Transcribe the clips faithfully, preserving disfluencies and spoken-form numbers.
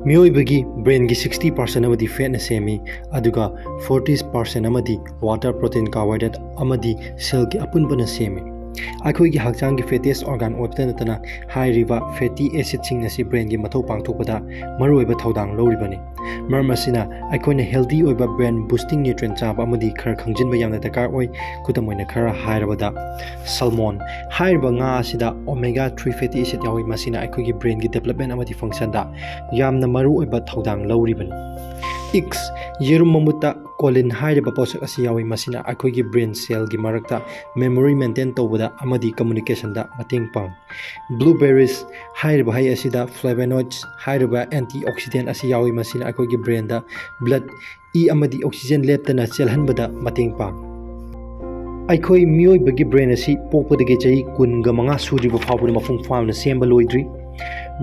ꯃꯤꯑꯣꯏꯕꯒꯤ ꯕ꯭ꯔꯦꯟꯒꯤ sixty percent ꯑꯃꯗꯤ ꯐꯦꯠꯅ ꯁꯦꯝꯃꯤ, ꯑꯗꯨꯒ ꯐꯣꯔꯇꯤ ꯄꯥꯔꯁꯦꯟ ꯑꯃꯗꯤ ꯋꯥꯇꯔ, ꯄ꯭ꯔꯣꯇꯤꯟ, ꯀꯥꯔꯕꯣꯍꯥꯏꯗ꯭ꯔꯦꯠ ꯑꯃꯗꯤ ꯁꯦꯜꯒꯤ ꯑꯄꯨꯟꯕꯅ ꯁꯦꯝꯃꯤ꯫ ꯑꯩꯈꯣꯏꯒꯤ ꯍꯛꯆꯥꯡꯒꯤ ꯐꯦꯇꯤꯁ ꯑꯣꯔꯒꯥꯟ ꯑꯣꯏꯕꯇ ꯅꯠꯇꯅ ꯍꯥꯏꯔꯤꯕ ꯐꯦꯇꯤ ꯑꯦꯁꯤꯗꯁꯤꯡ ꯑꯁꯤ ꯕ꯭ꯔꯦꯟꯒꯤ ꯃꯊꯧ ꯄꯥꯡꯊꯣꯛꯄꯗ ꯃꯔꯨꯑꯣꯏꯕ ꯊꯧꯗꯥꯡ ꯂꯧꯔꯤꯕꯅꯤ꯫ ꯃꯔꯝ ꯑꯁꯤꯅ ꯑꯩꯈꯣꯏꯅ ꯍꯦꯜꯗꯤ ꯑꯣꯏꯕ ꯕ꯭ꯔꯦꯟ ꯕꯨꯁꯇꯤꯡ ꯅ꯭ꯌꯨꯇ꯭ꯔꯤꯌꯦꯟ ꯆꯥꯕ ꯑꯃꯗꯤ ꯈꯔ ꯈꯪꯖꯤꯟꯕ ꯌꯥꯝꯅ ꯗꯔꯀꯥꯔ ꯑꯣꯏ꯫ ꯈꯨꯗꯝ ꯑꯣꯏꯅ ꯈꯔ ꯍꯥꯏꯔꯕꯗ, ꯁꯜꯃꯣꯟ ꯍꯥꯏꯔꯤꯕ ꯉꯥ ꯑꯁꯤꯗ ꯑꯣꯃꯦꯒꯥ ꯊ꯭ꯔꯤ ꯐꯦꯇꯤ ꯑꯦꯁꯤꯗ ꯌꯥꯎꯏ, ꯃꯁꯤꯅ ꯑꯩꯈꯣꯏꯒꯤ ꯕ꯭ꯔꯦꯟꯒꯤ ꯗꯦꯕꯂꯞꯃꯦꯟ ꯑꯃꯗꯤ ꯐꯪꯁꯟꯗ ꯌꯥꯝꯅ ꯃꯔꯨꯑꯣꯏꯕ ꯊꯧꯗꯥꯡ ꯂꯧꯔꯤꯕꯅꯤ꯫ ꯏꯛꯁ, ꯌꯦꯔꯨꯝ ꯃꯃꯨꯠꯇ ꯀꯣꯂꯤꯟ ꯍꯥꯏꯔꯤꯕ ꯄꯣꯠꯁꯛ ꯑꯁꯤ ꯌꯥꯎꯏ, ꯃꯁꯤꯅ ꯑꯩꯈꯣꯏꯒꯤ ꯕ꯭ꯔꯦꯟ ꯁꯦꯜꯒꯤ ꯃꯔꯛꯇ ꯃꯦꯃꯣꯔꯤ ꯃꯦꯟꯇꯦꯟ ꯇꯧꯕꯗ ꯑꯃꯗꯤ ꯀꯝꯃ꯭ꯌꯨꯅꯤꯀꯦꯁꯟꯗ ꯃꯇꯦꯡ ꯄꯥꯡꯏ꯫ ꯕ꯭ꯂꯨꯕꯦꯔꯤꯁ ꯍꯥꯏꯔꯤꯕ ꯍꯩ ꯑꯁꯤꯗ ꯐ꯭ꯂꯦꯚꯣꯅꯣꯏꯗꯁ ꯍꯥꯏꯔꯤꯕ ꯑꯦꯟꯇꯤ ꯑꯣꯛꯁꯤꯗꯦꯟ ꯑꯁꯤ ꯌꯥꯎꯏ, ꯃꯁꯤꯅ ꯑꯩꯈꯣꯏꯒꯤ ꯕ꯭ꯔꯦꯟꯗ ꯕ꯭ꯂꯗ ꯏ ꯑꯃꯗꯤ ꯑꯣꯛꯁꯤꯖꯦꯟ ꯂꯦꯞꯇꯅ ꯆꯦꯜꯍꯟꯕꯗ ꯃꯇꯦꯡ ꯄꯥꯡꯏ꯫ ꯑꯩꯈꯣꯏ ꯃꯤꯑꯣꯏꯕꯒꯤ ꯕ꯭ꯔꯦꯟ ꯑꯁꯤ ꯄꯣꯛꯄꯗꯒꯤ ꯆꯍꯤ ꯀꯨꯟꯒ ꯃꯉꯥ ꯁꯨꯗ꯭ꯔꯤꯕ ꯐꯥꯎꯕꯗ ꯃꯄꯨꯡ ꯐꯥꯅ ꯁꯦꯝꯕ ꯂꯣꯏꯗ꯭ꯔꯤ꯫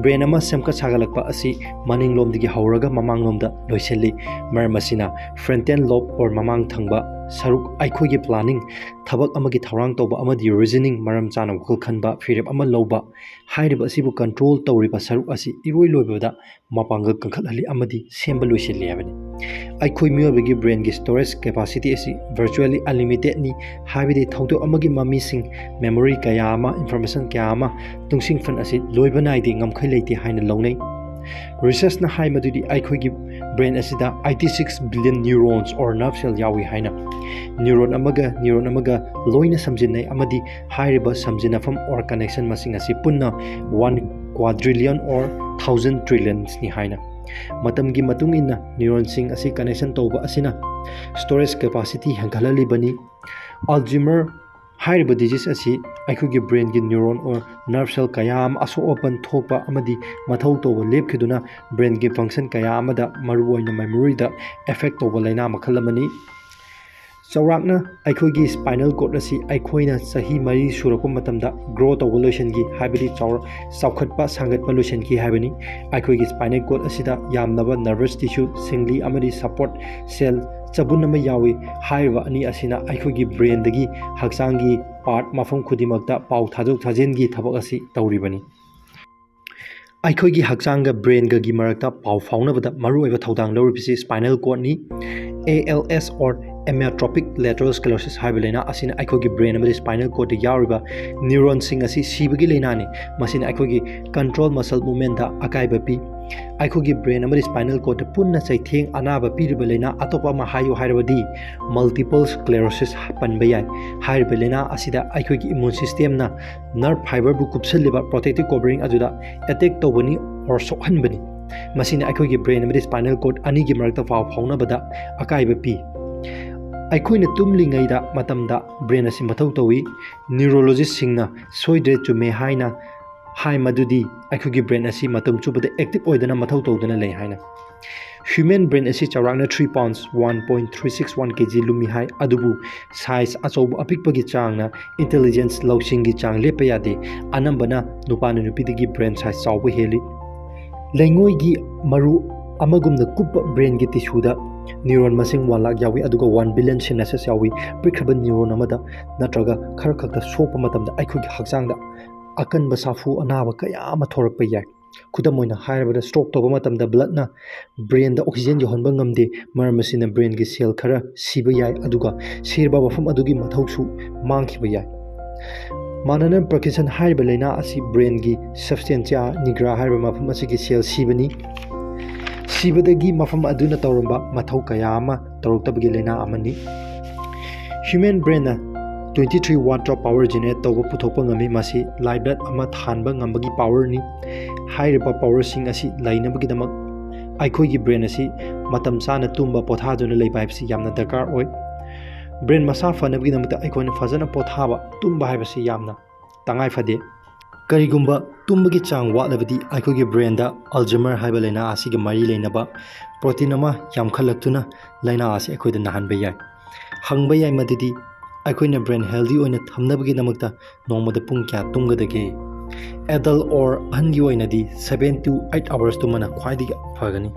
ꯕ꯭ꯔꯦꯟ ꯑꯃ ꯁꯦꯝꯒꯠ ꯁꯥꯒꯠꯂꯛꯄ ꯑꯁꯤ ꯃꯅꯤꯡꯂꯣꯝꯗꯒꯤ ꯍꯧꯔꯒ ꯃꯃꯥꯡꯂꯣꯝꯗ ꯂꯣꯏꯁꯤꯜꯂꯤ꯫ ꯃꯔꯝ ꯑꯁꯤꯅ, ꯐ꯭ꯔꯟꯇꯦꯜ ꯂꯣꯕ ꯑꯣꯔ ꯃꯃꯥꯡ ꯊꯪꯕ ꯁꯔꯨꯛ, ꯑꯩꯈꯣꯏꯒꯤ ꯄ꯭ꯂꯥꯅꯤꯡ, ꯊꯕꯛ ꯑꯃꯒꯤ ꯊꯧꯔꯥꯡ ꯇꯧꯕ ꯑꯃꯗꯤ ꯔꯤꯖꯅꯤꯡ, ꯃꯔꯝ ꯆꯥꯅ ꯋꯥꯈꯜ ꯈꯟꯕ, ꯐꯤꯔꯦꯞ ꯑꯃ ꯂꯧꯕ ꯍꯥꯏꯔꯤꯕ ꯑꯁꯤꯕꯨ ꯀꯟꯇ꯭ꯔꯣꯜ ꯇꯧꯔꯤꯕ ꯁꯔꯨꯛ ꯑꯁꯤ ꯏꯔꯣꯏ ꯂꯣꯏꯕꯗ ꯃꯄꯥꯡꯒꯜ ꯀꯟꯈꯠꯍꯜꯂꯤ ꯑꯃꯗꯤ ꯁꯦꯝꯕ ꯂꯣꯏꯁꯤꯜꯂꯤ ꯍꯥꯏꯕꯅꯤ꯫ ꯑꯩꯈꯣꯏ ꯃꯤꯑꯣꯏꯕꯒꯤ ꯕ꯭ꯔꯦꯟꯒꯤ ꯁ꯭ꯇꯣꯔꯦꯖ ꯀꯦꯄꯥꯁꯤꯇꯤ ꯑꯁꯤ ꯚꯔꯆꯨꯋꯦꯜꯂꯤ ꯑꯟꯂꯤꯃꯤꯇꯦꯗꯅꯤ, ꯍꯥꯏꯕꯗꯤ ꯊꯧꯗꯣꯛ ꯑꯃꯒꯤ ꯃꯃꯤꯁꯤꯡ, ꯃꯦꯃꯣꯔꯤ ꯀꯌꯥ ꯑꯃ, ꯏꯟꯐꯣꯔꯃꯦꯁꯟ ꯀꯌꯥ ꯑꯃ ꯇꯨꯡꯁꯤꯡꯐꯝ ꯑꯁꯤ ꯂꯣꯏꯕ ꯅꯥꯏꯗꯦ, ꯉꯝꯈꯩ ꯂꯩꯇꯦ ꯍꯥꯏꯅ ꯂꯧꯅꯩ꯫ ꯔꯤꯁꯔꯆꯅ ꯍꯥꯏ ꯃꯗꯨꯗꯤ ꯑꯩꯈꯣꯏꯒꯤ ꯕ꯭ꯔꯦꯟ ꯑꯁꯤꯗ eighty six billion neurons or nerve cell ꯌꯥꯎꯏ ꯍꯥꯏꯅ꯫ ꯅ꯭ꯌꯨꯔꯣꯟ ꯑꯃꯒ ꯅ꯭ꯌꯨꯔꯣꯟ ꯑꯃꯒ ꯂꯣꯏꯅ ꯁꯝꯖꯤꯟꯅꯩ ꯑꯃꯗꯤ ꯍꯥꯏꯔꯤꯕ ꯁꯝꯖꯤꯟꯅꯐꯝ or connection ꯃꯁꯤꯡ ꯑꯁꯤ ꯄꯨꯟꯅ one quadrillion or thousand trillionsꯅꯤ ꯍꯥꯏꯅ꯫ ꯃꯇꯝꯒꯤ ꯃꯇꯨꯡ ꯏꯟꯅ ꯅ꯭ꯌꯨꯔꯣꯟꯁꯤꯡ ꯑꯁꯤ ꯀꯅꯦꯛꯁꯟ ꯇꯧꯕ ꯑꯁꯤꯅ ꯁ꯭ꯇꯣꯔꯦꯖ ꯀꯦꯄꯥꯁꯤꯇꯤ ꯍꯦꯟꯒꯠꯍꯜꯂꯤꯕꯅꯤ꯫ ꯑꯜꯖꯤꯃꯔ ꯍꯥꯏꯔꯤꯕ ꯗꯤꯖꯤꯁ ꯑꯁꯤ ꯑꯩꯈꯣꯏꯒꯤ ꯕ꯭ꯔꯦꯟꯒꯤ ꯅ꯭ꯌꯨꯔꯣꯟ ꯑꯣꯔ ꯅꯔꯚ ꯁꯦꯜ ꯀꯌꯥ ꯑꯃ ꯑꯁꯣꯛ ꯑꯄꯟ ꯊꯣꯛꯄ ꯑꯃꯗꯤ ꯃꯊꯧ ꯇꯧꯕ ꯂꯦꯞꯈꯤꯗꯨꯅ ꯕ꯭ꯔꯦꯟꯒꯤ ꯐꯪꯁꯟ ꯀꯌꯥ ꯑꯃꯗ, ꯃꯔꯨꯑꯣꯏꯅ ꯃꯦꯃꯣꯔꯤꯗ, ꯑꯦꯐꯦꯛ ꯇꯧꯕ ꯂꯥꯏꯅꯥ ꯃꯈꯜ ꯑꯃꯅꯤ꯫ ꯆꯥꯎꯔꯥꯛꯅ ꯑꯩꯈꯣꯏꯒꯤ ꯁ꯭ꯄꯥꯏꯅꯦꯜ ꯀꯣꯔꯗ ꯑꯁꯤ ꯑꯩꯈꯣꯏꯅ ꯆꯍꯤ ꯃꯔꯤ ꯁꯨꯔꯛꯄ ꯃꯇꯝꯗ ꯒ꯭ꯔꯣ ꯇꯧꯕ ꯂꯣꯏꯁꯤꯟꯈꯤ, ꯍꯥꯏꯕꯗꯤ ꯆꯥꯎꯔ-, ꯆꯥꯎꯈꯠꯄ ꯁꯥꯡꯒꯠꯄ ꯂꯣꯏꯁꯤꯟꯈꯤ ꯍꯥꯏꯕꯅꯤ꯫ ꯑꯩꯈꯣꯏꯒꯤ ꯁ꯭ꯄꯥꯏꯅꯦꯜ ꯀꯣꯔꯗ ꯑꯁꯤꯗ ꯌꯥꯝꯂꯕ ꯅꯔꯚꯁ ꯇꯤꯁꯨ, ꯁꯤꯡꯂꯤ ꯑꯃꯗꯤ ꯁꯄꯣꯔꯠ ꯁꯦꯜ ꯆꯕꯨꯟ ꯑꯃ ꯌꯥꯎꯏ꯫ ꯍꯥꯏꯔꯤꯕ ꯑꯅꯤ ꯑꯁꯤꯅ ꯑꯩꯈꯣꯏꯒꯤ ꯕ꯭ꯔꯦꯟꯗꯒꯤ ꯍꯛꯆꯥꯡꯒꯤ ꯄꯥꯔꯠ ꯃꯐꯝ ꯈꯨꯗꯤꯡꯃꯛꯇ ꯄꯥꯎ ꯊꯥꯗꯣꯛ ꯊꯥꯖꯤꯟꯒꯤ ꯊꯕꯛ ꯑꯁꯤ ꯇꯧꯔꯤꯕꯅꯤ꯫ ꯑꯩꯈꯣꯏꯒꯤ ꯍꯛꯆꯥꯡꯒ ꯕ꯭ꯔꯦꯟꯒꯒꯤ ꯃꯔꯛꯇ ꯄꯥꯎ ꯐꯥꯎꯅꯕꯗ ꯃꯔꯨꯑꯣꯏꯕ ꯊꯧꯗꯥꯡ ꯂꯧꯔꯤꯕꯁꯤ spinal cordꯅꯤ꯫ A L S or amyotrophic lateral sclerosis ꯍꯥꯏꯕ ꯂꯥꯏꯅꯥ ꯑꯁꯤꯅ ꯑꯩꯈꯣꯏꯒꯤ ꯕ꯭ꯔꯦꯟ ꯑꯃꯗꯤ spinal cordꯇ ꯌꯥꯎꯔꯤꯕ ꯅ꯭ꯌꯨꯔꯣꯟꯁꯤꯡ ꯑꯁꯤ ꯁꯤꯕꯒꯤ ꯂꯥꯏꯅꯥꯅꯤ꯫ ꯃꯁꯤꯅ ꯑꯩꯈꯣꯏꯒꯤ control muscle movementꯇ ꯑꯀꯥꯏꯕ ꯄꯤ꯫ ꯑꯩꯈꯣꯏꯒꯤ ꯕ꯭ꯔꯦꯟ ꯑꯃꯗꯤ spinal cordꯇ ꯄꯨꯟꯅ ꯆꯩꯊꯦꯡ ꯑꯅꯥꯕ ꯄꯤꯔꯤꯕ ꯂꯥꯏꯅꯥ ꯑꯇꯣꯞꯄ ꯑꯃ ꯍꯥꯏꯌꯨ ꯍꯥꯏꯔꯕꯗꯤ multiple sclerosis ꯄꯟꯕ ꯌꯥꯏ꯫ ꯍꯥꯏꯔꯤꯕ ꯂꯥꯏꯅꯥ ꯑꯁꯤꯗ ꯑꯩꯈꯣꯏꯒꯤ immune systemꯅ nerve fiberꯕꯨ ꯀꯨꯞꯁꯤꯜꯂꯤꯕ protective covering ꯑꯗꯨꯗ attack ꯇꯧꯕꯅꯤ or ꯁꯣꯛꯍꯟꯕꯅꯤ꯫ ꯃꯁꯤꯅ ꯑꯩꯈꯣꯏꯒꯤ ꯕ꯭ꯔꯦꯟ ꯑꯃꯗꯤ spinal cord ꯑꯅꯤꯒꯤ ꯃꯔꯛꯇ ꯄꯥꯎ ꯐꯥꯎꯅꯕꯗ ꯑꯀꯥꯏꯕ ꯄꯤ꯫ ꯑꯩꯈꯣꯏꯅ ꯇꯨꯝꯂꯤꯉꯩꯗ ꯃꯇꯝꯗ ꯕ꯭ꯔꯦꯟ ꯑꯁꯤ ꯃꯊꯧ ꯇꯧꯏ꯫ Neurologistꯁꯤꯡꯅ ꯁꯣꯏꯗ꯭ꯔꯦ ꯆꯨꯝꯃꯦ ꯍꯥꯏꯅ ꯍꯥꯏ ꯃꯗꯨꯗꯤ ꯑꯩꯈꯣꯏꯒꯤ ꯕ꯭ꯔꯦꯟ ꯑꯁꯤ ꯃꯇꯝ ꯆꯨꯞꯄꯗ active ꯑꯣꯏꯗꯨꯅ ꯃꯊꯧ ꯇꯧꯗꯨꯅ ꯂꯩ ꯍꯥꯏꯅ꯫ Human brain ꯑꯁꯤ ꯆꯥꯎꯔꯥꯛꯅ three pounds, one point three six one K G ꯂꯨꯝꯃꯤ ꯍꯥꯏ, ꯑꯗꯨꯕꯨ size ꯑꯆꯧꯕ ꯑꯄꯤꯛꯄꯒꯤ ꯆꯥꯡꯅ intelligence, ꯂꯧꯁꯤꯡꯒꯤ ꯆꯥꯡ ꯂꯦꯞꯄ ꯌꯥꯗꯦ꯫ ꯑꯅꯝꯕꯅ ꯅꯨꯄꯥꯅ ꯅꯨꯄꯤꯗꯒꯤ brain size ꯆꯥꯎꯕ ꯍꯦꯜꯂꯤ꯫ ꯂꯩꯉꯣꯏꯒꯤ ꯃꯔꯨ ꯑꯃꯒꯨꯝꯅ ꯀꯨꯞꯄ ꯕ꯭ꯔꯦꯟꯒꯤ ꯇꯤꯁꯨꯗ ꯅ꯭ꯌꯨꯔꯣꯟ ꯃꯁꯤꯡ one lakh ꯌꯥꯎꯏ, ꯑꯗꯨꯒ one billion synapses ꯌꯥꯎꯏ꯫ ꯄꯤꯛꯈ꯭ꯔꯕ ꯅ꯭ꯌꯨꯔꯣꯟ ꯑꯃꯗ ꯅꯠꯇ꯭ꯔꯒ ꯈꯔ ꯈꯛꯇ ꯁꯣꯛꯄ ꯃꯇꯝꯗ ꯑꯩꯈꯣꯏꯒꯤ ꯍꯛꯆꯥꯡꯗ ꯑꯀꯟꯕ ꯁꯥꯐꯨ ꯑꯅꯥꯕ ꯀꯌꯥ ꯑꯃ ꯊꯣꯔꯛꯄ ꯌꯥꯏ꯫ ꯈꯨꯗꯝ ꯑꯣꯏꯅ ꯍꯥꯏꯔꯕꯗ, stroke ꯇꯧꯕ ꯃꯇꯝꯗ bloodꯅ ꯕ꯭ꯔꯦꯟꯗ oxygen ꯌꯧꯍꯟꯕ ꯉꯝꯗꯦ, ꯃꯔꯝ ꯑꯁꯤꯅ ꯕ꯭ꯔꯦꯟꯒꯤ cell ꯈꯔ ꯁꯤꯕ ꯌꯥꯏ, ꯑꯗꯨꯒ ꯁꯤꯔꯕ ꯃꯐꯝ ꯑꯗꯨꯒꯤ ꯃꯊꯧꯁꯨ ꯃꯥꯡꯈꯤꯕ ꯌꯥꯏ꯫ ꯃꯥꯟꯅꯅ, Parkinson ꯍꯥꯏꯔꯤꯕ ꯂꯥꯏꯅꯥ ꯑꯁꯤ ꯕ꯭ꯔꯦꯟꯒꯤ substantia nigra ꯍꯥꯏꯔꯤꯕ ꯃꯐꯝ ꯑꯁꯤꯒꯤ cell ꯁꯤꯕꯅꯤ꯫ ꯁꯤꯕꯗꯒꯤ ꯃꯐꯝ ꯑꯗꯨꯅ ꯇꯧꯔꯝꯕ ꯃꯊꯧ ꯀꯌꯥ ꯑꯃ ꯇꯧꯔꯛꯇꯕꯒꯤ ꯂꯥꯏꯅꯥ ꯑꯃꯅꯤ꯫ Human brainꯅ twenty three watt of power generate ꯇꯧꯕ, ꯄꯨꯊꯣꯛꯄ ꯉꯝꯃꯤ꯫ ꯃꯁꯤ lifeblood ꯑꯃ ꯊꯥꯟꯕ ꯉꯝꯕꯒꯤ powerꯅꯤ꯫ ꯍꯥꯏꯔꯤꯕ powerꯁꯤꯡ ꯑꯁꯤ ꯂꯩꯅꯕꯒꯤꯗꯃꯛ ꯑꯩꯈꯣꯏꯒꯤ ꯕ꯭ꯔꯦꯟ ꯑꯁꯤ ꯃꯇꯝ ꯆꯥꯅ ꯇꯨꯝꯕ, ꯄꯣꯊꯥꯗꯨꯅ ꯂꯩꯕ ꯍꯥꯏꯕꯁꯤ ꯌꯥꯝꯅ ꯗꯔꯀꯥꯔ ꯑꯣꯏ꯫ ꯕ꯭ꯔꯦꯟ ꯃꯁꯥ ꯐꯅꯕꯒꯤꯗꯃꯛꯇ ꯑꯩꯈꯣꯏꯅ ꯐꯖꯅ ꯄꯣꯊꯥꯕ, ꯇꯨꯝꯕ ꯍꯥꯏꯕꯁꯤ ꯌꯥꯝꯅ ꯇꯉꯥꯏ ꯐꯗꯦ꯫ ꯀꯔꯤꯒꯨꯝꯕ ꯇꯨꯝꯕꯒꯤ ꯆꯥꯡ ꯋꯥꯠꯂꯕꯗꯤ ꯑꯩꯈꯣꯏꯒꯤ ꯕ꯭ꯔꯦꯟꯗ Alzheimer ꯍꯥꯏꯕ ꯂꯥꯏꯅꯥ ꯑꯁꯤꯒꯤ ꯃꯔꯤ ꯂꯩꯅꯕ protein ꯑꯃ ꯌꯥꯝꯈꯠꯂꯛꯇꯨꯅ ꯂꯥꯏꯅꯥ ꯑꯁꯤ ꯑꯩꯈꯣꯏꯗ ꯅꯥꯍꯟꯕ ꯌꯥꯏ꯫ ꯍꯪꯕ ꯌꯥꯏ ꯃꯗꯨꯗꯤ ꯑꯩꯈꯣꯏꯅ ꯕ꯭ꯔꯦꯟ healthy ꯑꯣꯏꯅ ꯊꯝꯅꯕꯒꯤꯗꯃꯛꯇ ꯅꯣꯡꯃꯗ ꯄꯨꯡ ꯀꯌꯥ ꯇꯨꯝꯒꯗꯒꯦ? Adult or ꯑꯍꯟꯒꯤ ꯑꯣꯏꯅꯗꯤ seven to eight hours ꯇꯨꯝꯕꯅ ꯈ꯭ꯋꯥꯏꯗꯒꯤ ꯐꯒꯅꯤ꯫